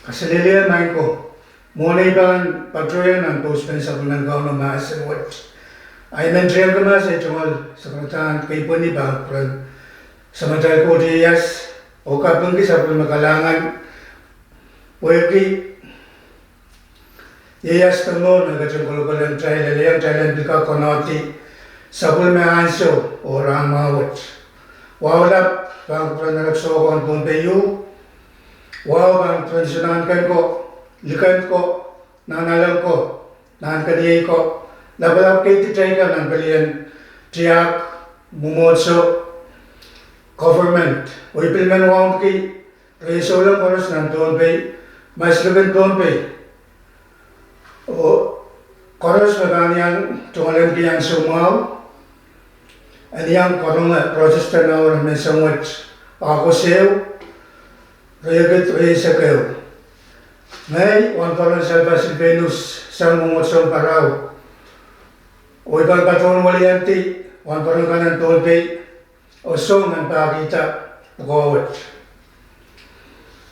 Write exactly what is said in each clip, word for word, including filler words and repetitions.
Kaselehlie maing ko, mwohn ei pahn patohieng nan pouspen sapwellimen Kauno mahsen wet, I men tiengki mahs ei tungoal sakaradahn keipweni pahn kupwuren Samatail Koht ieias oh kapingki sapwellime kalahngan pwehki ieias de mour me ketin kolokolehiong kitail, elehiong kitail en pil kak konehdi sapwellime ansou oh rahn mwahu wet. Wahu lap pahn kupwuren erek soukohn Pohnpei U. Wahu pahn kupwuren soun nahnkon ko, likend ko, nahnalek ko, nahnkeniei ko, lapalap kei kitail kan nan pelien tiahk, mwomwohdiso, government, oh I pil men wauneki riei souleng koaros nan Pohnpei, mas likin Pohnpei, oh koaros me pahn iang tungoalenki ansou mwahu en iang karonge Protestant Hour en menseng wet, August ehu, riekid rieisek ehu. Ngehi wahnpoaron Salva Silvanus sang mwomwohdiso en Pahrau, oh I pahn patohwan weliandi wahnpoaron kan en Pohnpei oh song en pahkihda pwukoa wet.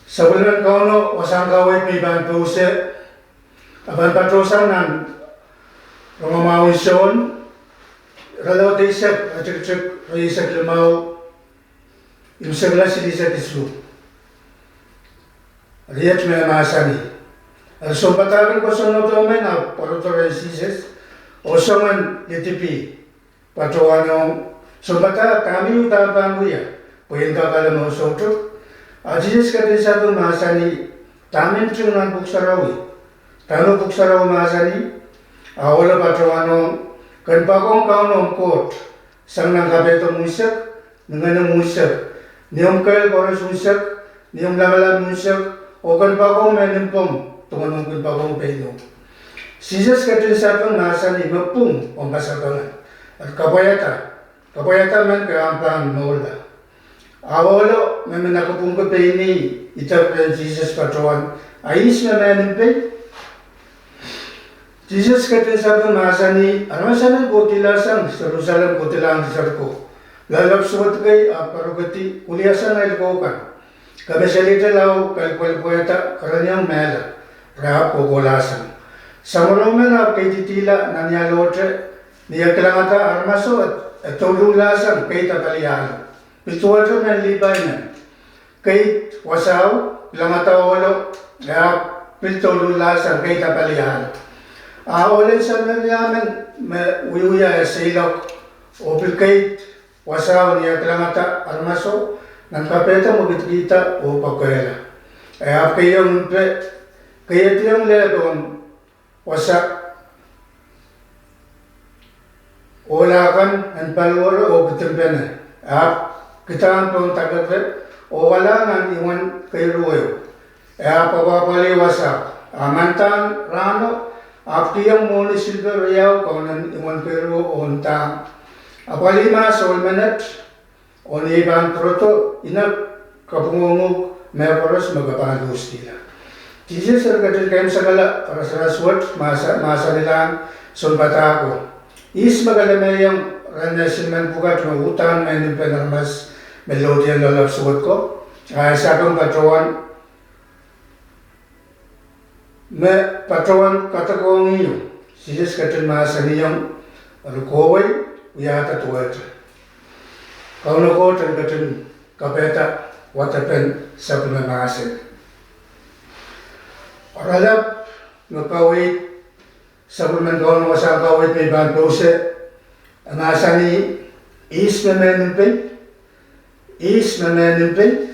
Sapwellimen Kauno wasahn kaweid me I pahn pouse, e pahn patohsang nan Rongamwahu en Sohn, irelaud eisek, iretikitik rieisek limau, imwisekla silihsek isuh. Riet me mahsanih: Eri sounpadahk en kosonnedo men ahpw pwarodo rehn Sises oh songen lidipi, patohwanohng, Sounpadahk, dahme I uhdahn pahn wia, pwe I en kak ale mour soutuk? A Sises ketin sapeng mahsanih, Dahme nting nan Pwuhk Sarawi? Dahme Pwuhk Sarawi mahsanih? A ohlo patohwanohng, Ken poakohng Kauno omw Koht sang nan kapehdomw unsek, ni ngenomw unsek, ni omw kehl koaros unsek, ni omw lamalam unsek, oh ken poakohng mehn mpomw duwen omw kin poakohng peinomw. Sises ketin sapeng mahsanih, Me pwung omw pasapeng. Eri kapwaiada, kapwaiada men ke ahpw pahn mourla. A ohlo me men akapwungki pein ih idek rehn Sises patohwan, A ihs me mehn mpei? Sises ketin sapeng mahsanih, Aramas emen kohdihlahsang Serusalem, kohdihlahng Seriko, loallap suwed kei, ahpw poarokedi, Kuliasang ahi likou kan, kameselihte lao kalikwelipwehda kereniong mehla, re ahpw kohkohlahsang. Samworo men ahpw keididihla nan ialohte, ni eh kilangada aramaso, e douluhlahsang keid apali ahlo, pil duwehte mehn Lipai men, keid wasahu, kilangada ohlo, e ahpw pil douluhlahsang keid apali ahlo. A ohlen Sameria men me wiewia eh seiloak oh pil keid wasahu, ni eh kilangada aramaso nan kapehdomw e kidikihda oh poakehla, e ahpw keiong mpe, keiehdiong lehpon wasa ohla kan en paliwere oh kidingpene, e ahpw kidahng pohn dakepwe oh wahla nan imwen keiruweo, e ahpw apwahpwalih wasao. A mandahn rahno, e ahpw kihong mwohni silper riau kaunen imwen keiruwo oh ndahng, Apwalih mahs ohl menet, oh ni ei pahn pwurodo, inek kapwungohng uhk mehkoaros me ke pahn luhsdihla. Sises eri ketin keimwsekala karasaras wet, mahsanilahng sounpadahko, Ihs me ke lemehiong rehn eh silmen pwukat me uhdahn mehn mpen aramas me lohdiong loallap suwed ko? A e sapeng patohwan, Me patohwan kadokohng ieu, Sises ketin mahsanihong, Eri kohwei, wiahda duwehte. Kauno Koht en ketin kapaiada wadepen sapwellime mahsen. Oaralap me kaweid, sapwellimen Kauno wasahn kaweid me I pahn pouse, e mahsanih, Ihs me mehn mpei? Ihs me mehn mpei?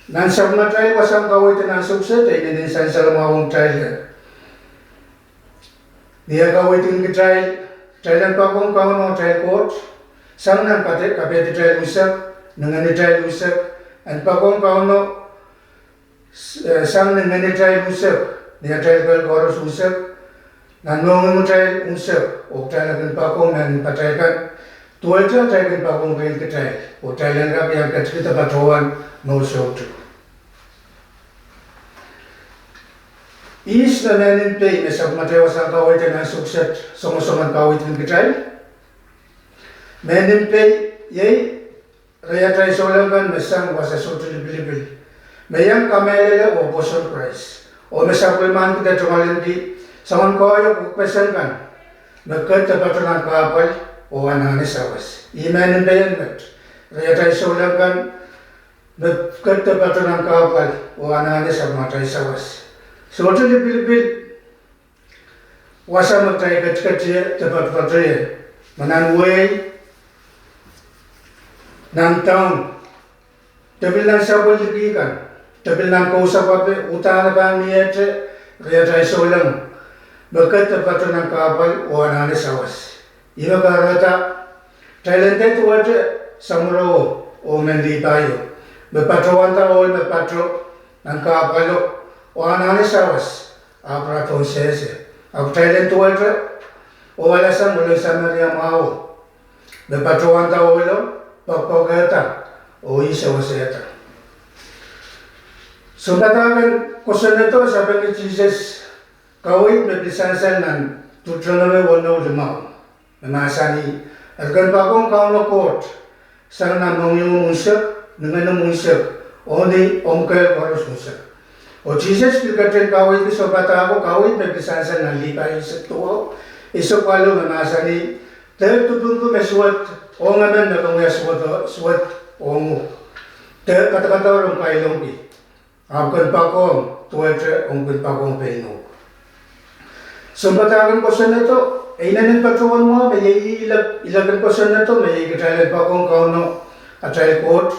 Nan sapwellimatail wasahn kaweid en ansou kiset, e inenen sansal mwahu ong kitail. Ni eh kaweidkin kitail, kitail en poakohng Kauno atail Koht sang nan kapehd, kapehdatail unsek, ni ngenitail unsek, en poakohng Kauno sang ni ngenitail unsek, ni atail kehl koaros unsek, nan mohngiongitail unsek, oh kitail en kin poakohng mehn mpatail kan duwehte atail kin poakohng pein kitail, oh kitail en kak iang ketikihda patohwan mour soutuk. Ihs me mehn mpei me sapwellimatail wasahn kaweid en ansou kiset songosong en kaweidkin kitail? Mehn mpei iei riatail souleng kan me sang wasa sohte lipilipil. Me iang kamehlele oh pwoson Krais, oh me sapwellimaniki de tungoaleniki soangen koahiek oh pesen kan me ket de patoh nan kahpwal oh anahne sawas. Ih mehn impeien met, riatail souleng kan me ket de patoh nan kahpwal oh anahne sapwellimatail sawas. Sohte lipilipil wasa me kitail ketiket ie de patopato ie, me nan wehi, nan town, de pil nan sapwellime kan, de pil nan kousapwape, uhdahn pahn miehte riatail souleng me ket de patoh nan kahpwal oh anahne sawas. Ih me kahrehda kitail en dehr duwehte samworo oh mehn Lipaio, me patohwanda ohl me patoh nan kahpwalo oh anahne sawas, ahpw re pohn sehse. Ahpw kitail en duwehte oh alasang ohl en Sameria mwahu, me patohwanda ohlo, poakpoakehda, oh ih sewesehda. Sounpadahk en kosonnedo sapengki Sises kaweid me pil sansal nan Duteronomi weneu limau, me mahsanih: Eri ken poakohng Kauno Koht sang nan mohngiong unsek, ni ngehn unsek, oh ni omw kehl koaros unsek. Oh Sises pil ketin kaweidki sounpadahko kaweid me pil sansal nan Lipai eisek duwau, eisek waluh, me mahsanih: Dehr dupungki me suwed ong emen me kin wia suwed, suwed ong uhk. Dehr kadakadaur omw kailongki, ahpw ken poakohng duwehte omw kin poakohng pein uhk. Sounpadahk en kosonnedo, e inenen patohwan mwahu me iei, ilekin kosonnedo me iei kitail en poakohng Kauno atail Koht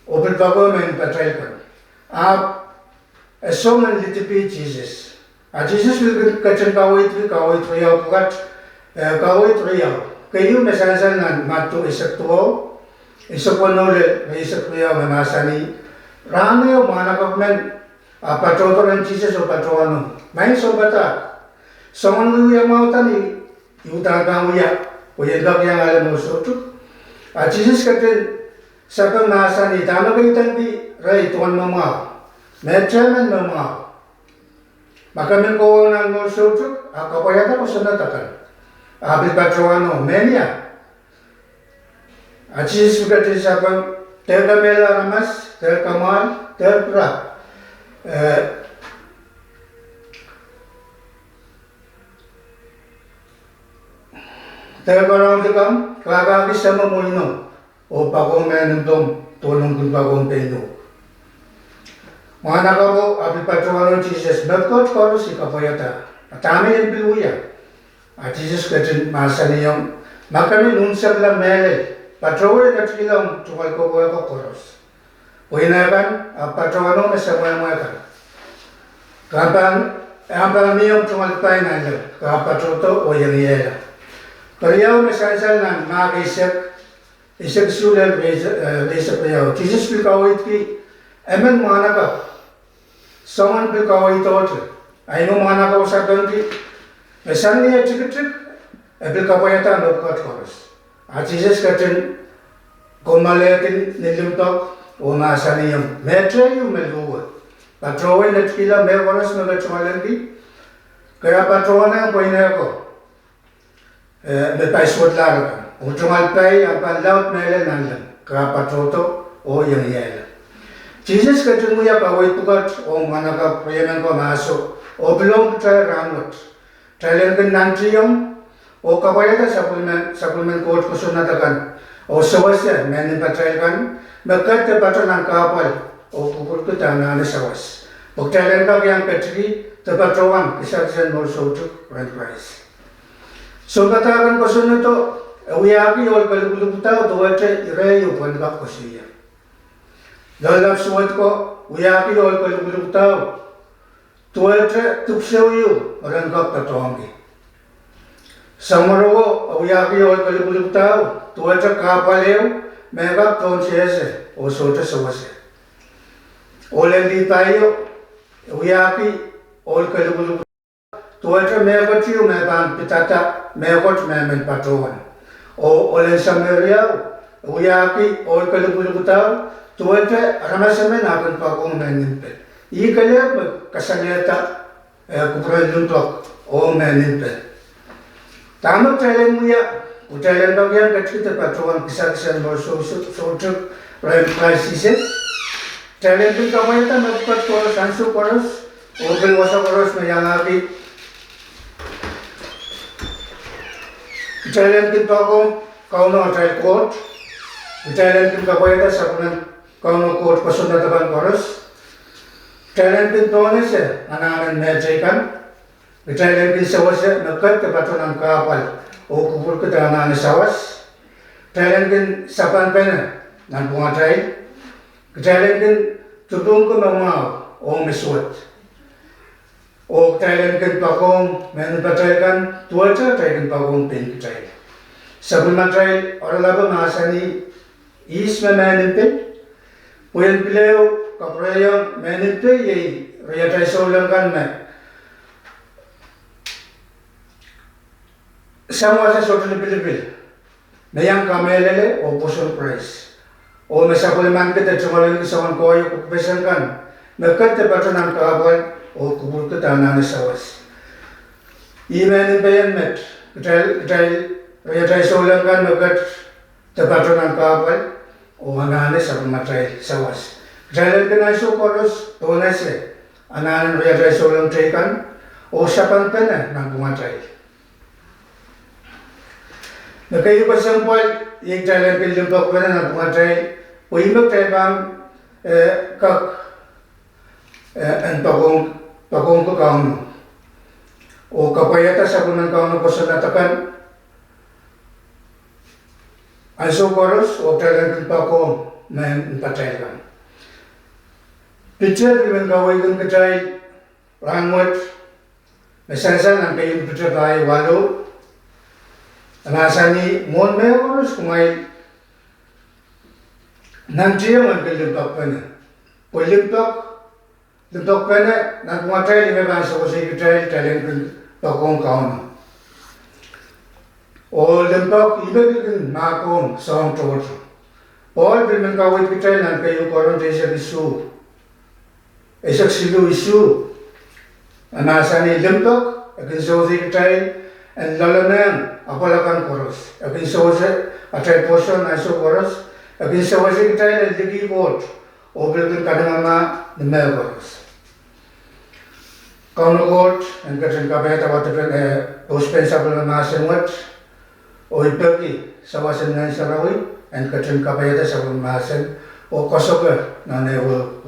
oh pil poakohng mehn patail kan. Ahpw e song en lidipih Sises. A Sises pil ketin kaweidki kaweid riau pwukat, eh, kaweid riau. Keieu me sansal nan Madiu eisek duwau, eisek weneu lel eisek riau, me mahsanih: Rahn ehu mwahnakapw men ahpw patohdo rehn Sises oh patohwano: Maing Sounpadahk, soangen wiewia mwahu da me I uhdahn pahn wia, pwe I en kak iang ale mour soutuk? A Sises ketin sapeng, mahsanih: Dahme ke idengki rehi duwen me mwahu? Mehte emen me mwahu. Ma ke men kohwong nan mour soutuk, a kapwaiada kosonned akan. A pil patohwano: Mehnia? A Sises ketin sapeng: Dehr kemehla aramas, dehr kamwahl, dehr pirap, eh, dehr karaun likamw, kahkahki semomw oh inomw, oh poakohng mehn impomw duwen omw kin poakohng pein uhk. Mwahnakapwo a pil patohwano Sises: Mepwukat koaros I kapwaiada, a dahme I en pil wia? A Sises ketin mahsanihong: Ma ke men unsekla mehlel, patohwei netikihla omw tungoal kepwehko koaros. Pweine kan ahpw patohwano me semwehmwe kan: Ke ahpw pahn, ahpw pahn mih omw tungoal pai nanleng, ke ahpw patohdo oh iengiehla. Keriau me sansal nan Mark eisek, eisek isuh lel, eh, eisek riau, Sises pil kaweidki emen mwahnakapw, soangen pil kaweidohte. A ih me mwahnakapwo sapengki me sang ni eh tikitik, e pil kapwaiada mepwukat koaros. A Sises ketin komoalehdi ni limpoak oh mahsanihong: Mehteio me luwe, patohwei netikihla mehkoaros me ke tungoalenki, ke ahpw patohwanohng pweine ko, eh, me paisuwedlahr kan: Omw tungoal pai ahpw pahn laud mehlel nanleng, ke ahpw patohdo oh iengiehla. Sises ketin wia kaweid pwukat ong mwahnakapw riemen ko mahso, oh pil ong kitail rahnwet. Kitail en kin nantihong oh kapwaiada sapwellimen, sapwellimen Koht kosonned akan, oh sewese mehn impatail kan me ket de patoh nan kahpwal oh kupwurki de anahne sawas, pwe kitail en kak iang ketiki de patohwan kisakis en mour soutuk rehn Krais. Sounpadahk en kosonnedo, e wiahki ohl kelikilikidau duwehte ire ieu pwehn kak koasoia. Loallap suwed ko wiahki ohl kelikilikidau duwehte dipwisou ieu me ren kak doadoahngki. Samworo e wiahki ohl kelikilikidau duwehte kahpwal ehu me kak pohn sehse oh sohte sewese. Ohl en Lipaio wiahki ohl kelikilikidau duwehte mehkot ieu me pahn pidada mehkot me men patohwan. Oh ohl en Sameriao wiahki ohl kelikilikidau duwehte aramas emen a kin poakohng mehn impe. Ih kelehpw me kasalehda, eh, kupwuren limpoak oh mehn impe. Dahme kitail en wia, kitail en kak iang ketiki de patohwan kisakis en mour sou, sou, soutuk rehn Krais Sises? Kitail en kin kapwaiada mepwukat koaros ansou koaros, oh pil wasa koaros me iangahki. Kitail en kin poakohng Kauno atail Koht. Kitail en kin kapwaiada sapwellimen Kauno Koht kosonned akan koaros. Kitail en kin pohnese anahnen mehteikan. Kitail en kin sewese me ket de patohwan kahpwal oh kupwurki anahne sawas. Kitail en kin sapan pene nanpwungatail. Kitail en kin tupwungki me mwahu oh me suwed. Oh kitail en kin poakohng mehn impatail kan duwehte kitail kin poakohng pein kitail. Sapwellimatail oaralapo mahsanih, ihs me mehn impei? Pwe I en pil ehu kapwurehiong mehn impei iei riatail souleng kan me samwase sohte lipilipil, me iang kamehlele oh pwoson Krais, oh me sapwellimanki de tungoalenki soangen koahiek oh kupwuren kan me ket de patohwan kahpwal oh kupwurki anahne sawas. Ih mehn impei en met, kitail, kitail riatail souleng kan me ket de patohwan kahpwal oh anahne sapwellimatail sawas. Kitail en kin ansou koaros pohnese anahnen riatail souleng teikan oh sapan pene nanpwungatail. Me keieu kesempwal, iei kitail en kin limpoakpene nanpwungatail, pwe ih me kitail pahn, eh, kak, eh, en poakohng, poakohngki Kauno oh kapwaiada sapwellimen Kauno kosonned akan ansou koaros oh kitail en kin poakohng mehn impatail kan. Piter pil men kaweidkin kitail rahnwet, me sansal nan keieun Piter pahieu waluh, e mahsanih, mwohn mehkoaros kumwail nantihong en kin limpoakpene. Pwe limpoak, limpoakpene nanpwungatail ih me pahn sewesei kitail, kitail en kin poakohng Kauno. Oh limpoak ih me pil kin mahkohng soahng tohto. Pohl pil men kaweid kitail nan keieun Korint eisek isuh, eisek siluh isuh, e mahsanih, limpoak e kin sewesei kitail en loalemehng apwal akan koaros, e kin sewese atail pwoson ansou koaros, e kin sewesei kitail en likih Koht oh pil kin kanengamah ni mehkoaros. Kauno Koht en ketin kapaiada wadepen, eh, pousepen sapwellime mahsen wet, oh I peki sawas en Ngehn Sarawi en ketin kapaiada sapwellime mahsen oh koasoke nan ehu